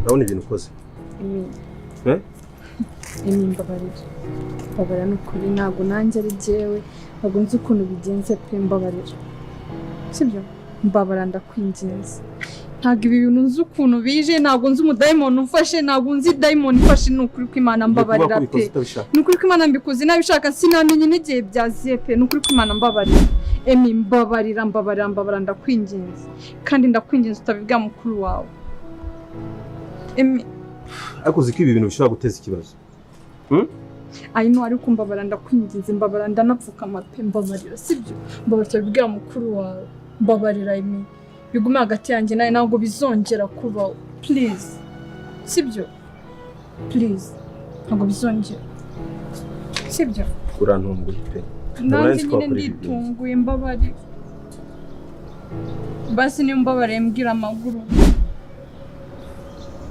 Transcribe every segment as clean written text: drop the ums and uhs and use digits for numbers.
Urabona ibintu ukoze? Emi. Eh? Emi, mbabarira, mbabarira, ni ukuri ntabwo nanjye ari jyewe, ntabwo nzi ukuntu bigenze pe. Mbabarira, sibyo? Mbabarira, ndakwinginze. Ntabwo ibi bintu nzi ukuntu bije, ntabwo nzi umudayimoni umfashe, ntabwo nzi dayimoni ifashe. Ni ukuri kw'Imana, mbabarira Ugiye kuvuga ko pe. ubikoze utabishaka. Ni ukuri kw'Imana, mbikoze nabishaka, sinamenye n'igihe byaziye pe. Ni ukuri kw'Imana, mbabarira Emi, mbabarira, mbabarira, mbabarira, ndakwinginze. Kandi ndakwinginze utabibwira mukuru wawe, Emi. Ariko uzi ko ibi bintu bishobora guteza ikibazo? I know, ariko mbabarira, ndakwinginze, mbabarira, ndanapfukama pe. Mbabarira, sibyo? Mbabarira utabibwira mukuru wawe. Mbabarira Emi, bigume hagati yanjye nawe, ntabwo bizongera kubaho. Please, sibyo? Please, ntabwo bizongera, sibyo? Urantunguye pe. Nanjye nzi ko nyine wakora ibi bintu. Nditunguye, mbabarira basi. Niba mbabariye, mbwira amaguru.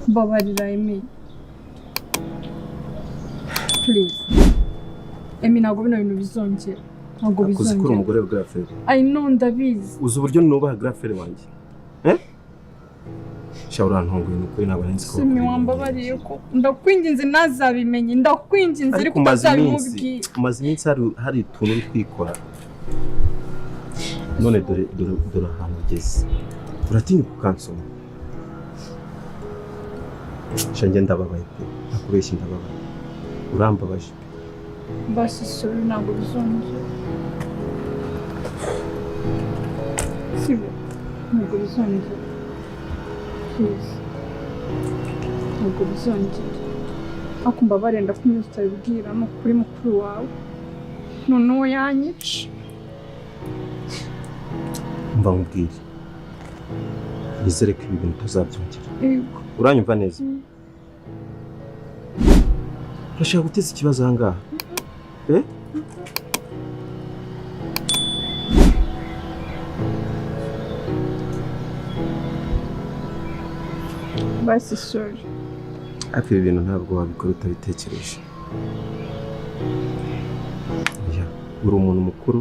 Mbabarira Emi, please Emi, ntabwo bino bintu bizongera, ntabwo Uzi ko uri bizongera. umugore wa grand frère. I know, ndabizi. Uzi uburyo nubaha grand frère wanjye, eh? Sha, urantunguye, ni ukuri ntabwo nari nzi ko Simi wakora ibintu. Wambabariye ko, ndakwinginze, ntazabimenye, ndakwinginze. Ariko Ariko umaze iminsi utazabimubwira. Umaze iminsi hari utuntu uri kwikora, none dore, dore, dore ahantu ugeze, uratinyuka ukansoma. Sha, njye ndababaye pe, ntakubeshye, ndababaye, urambabaje pe. Basi sorry, ntabwo bizongera, sibyo? Ntabwo bizongera, please, ntabwo bizongera. Ariko mbabarira, ndakunyuze, utabibwira, ni ukuri, mukuru wawe, noneho yanyica. Mva nkubwire, nizere ko ibi bintu utazabyongera. Yego. Uranyumva neza? Mm. Urashaka guteza ikibazo aha ngaha, eh? Basi sorry. Ariko ibi bintu ntabwo wabikora utabitekereje. Oya, uri umuntu mukuru,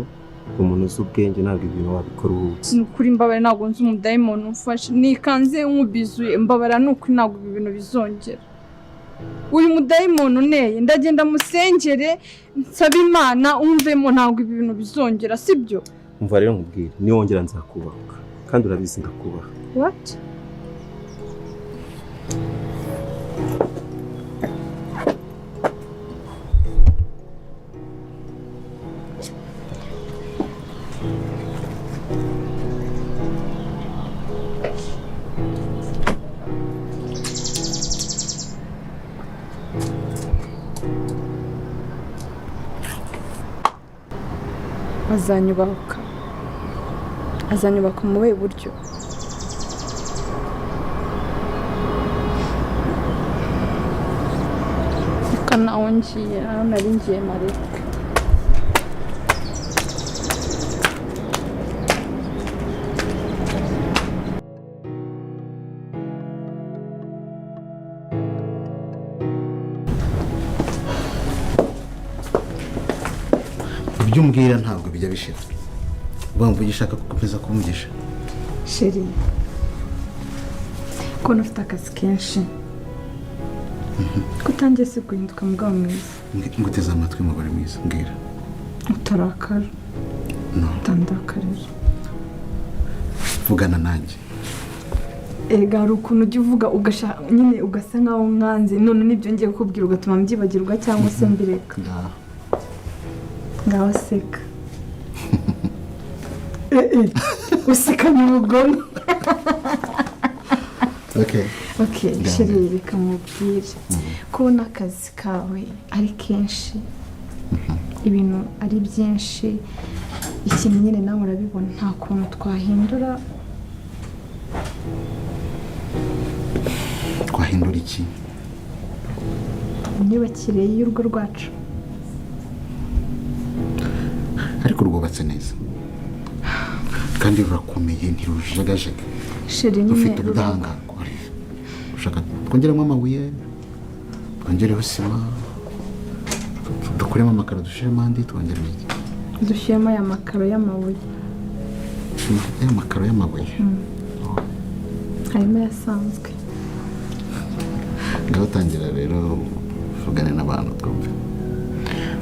uri umuntu uzi ubwenge, ntabwo ibi bintu wabikora uhubutse. Ni ukuri mbabarira, ntabwo nzi umudayimoni umfashe, nikanze nkubizuye. Mbabarira, ni ukuri, ntabwo ibi bintu bizongera. Uyu mudayimoni uneye, ndagenda musengere, nsabe Imana umvemo. Ntabwo ibi bintu bizongera, sibyo? Umva rero nkubwire, niwongera nzakubahuka, kandi urabizi ndakubaha. What? Azanyubaka, azanyubaka mu buhe buryo? Reka nawe ngiye aho nari ngiye mareke. Ibyo umbwira ntabwo bijya bishira. Urumva ugishaka gukomeza kumvugisha? Chéri, kubona ufite akazi kenshi, ko utangiye se guhinduka, mugabo mwiza? Nguteze amatwi, mugore mwiza, mbwira. Utarakara? No. Utandakarira. Vugana nanjye. Erega hari ukuntu ujya uvuga ugashaka nyine ugasa nkaho mwanze, none nibyo ngiye kukubwira ugatuma mbyibagirwa cyangwa se mbireka. Ngaho. Ngaho seka. Eh, usekanye ubugome. Okay. Okay. Ngaho. Chéri, reka mubwire, kubona akazi kawe ari kenshi, ibintu ari byinshi, ikintu nyine nawe urabibona, nta kuntu twahindura? Twahindura iki? Imyubakire y'urugo rwacu. Ariko rwubatse neza kandi rurakomeye, ntirujegajega. Chéri, nyine Rufite ubudahangarwa. Ushaka twongeremo amabuye, twongereho sima, dukuremo amakaro dushyiremo andi, twongeremo iki? Dushyiremo aya makaro y'amabuye. Ya makaro y'amabuye? Harimo ayasanzwe. Ngaho tangira rero, uvugane n'abantu twumve.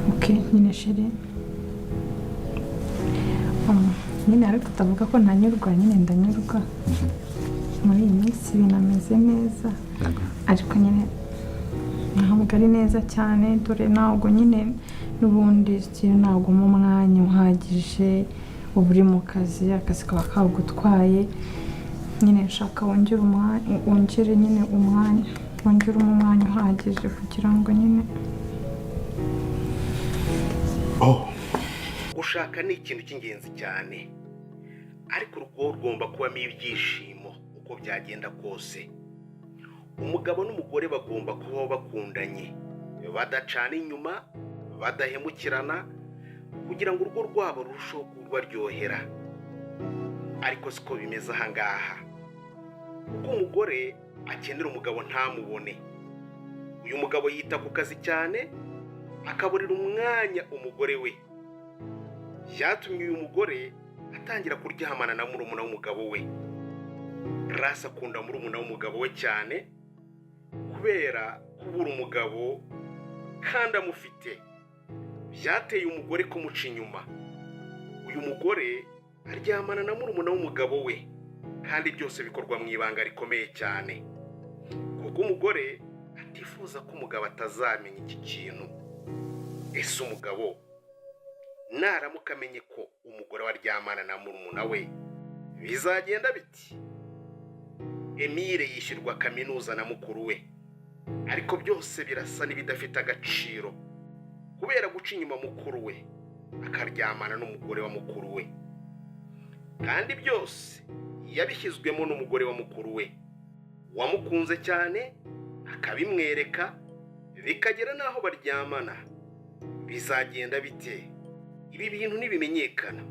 Ok, nyine chéri, nyine ariko utavuga ko ntanyurwa, nyine ndanyurwa. Muri iyi minsi ibintu ameze neza, ariko nyine ntabwo ari neza cyane. Dore ntabwo nyine n'ubundi ikintu, ntabwo mu mwanya uhagije, uba uri mu kazi, akazi kaba kagutwaye. Nyine nshaka wongere umwanya, wongere nyine umwanya, wongere umwanya uhagije kugira ngo nyine Gushaka ni ikintu cy'ingenzi cyane, ariko urugo rugomba kubamo ibyishimo uko byagenda kose. Umugabo n'umugore bagomba kubaho bakundanye, badacana inyuma, badahemukirana, kugira ngo urugo rwabo rurusheho kubaryohera. Ariko siko bimeze aha ngaha, kuko umugore akenera umugabo ntamubone. Uyu mugabo yita ku kazi cyane, akaburira umwanya umugore we. Byatumye uyu mugore atangira kuryamana na murumuna w'umugabo we. Rasi akunda murumuna w'umugabo we cyane kubera kubura umugabo kandi amufite. Byateye umugore kumuca inyuma. Uyu mugore aryamana na murumuna w'umugabo we, kandi byose bikorwa mu ibanga rikomeye cyane, kuko umugore atifuza ko umugabo atazamenya iki kintu. Ese umugabo naramuka amenye ko umugore we aryamana na murumuna we, bizagenda biti? Emile yishyurwa kaminuza na mukuru we, ariko byose birasa n'ibidafite agaciro kubera guca inyuma mukuru we akaryamana n'umugore wa mukuru we, kandi byose yabishyizwemo n'umugore wa mukuru we wamukunze cyane, akabimwereka, bikagera n'aho baryamana. Bizagenda bite ibi bintu nibimenyekana?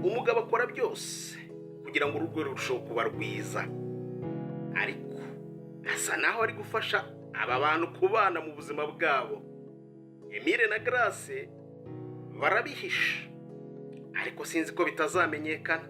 Umugabo akora byose kugira ngo urugo rurusheho kuba rwiza, ariko asa naho ari gufasha aba bantu kubana mu buzima bwabo. Emile na Grace barabihisha, ariko sinzi ko bitazamenyekana.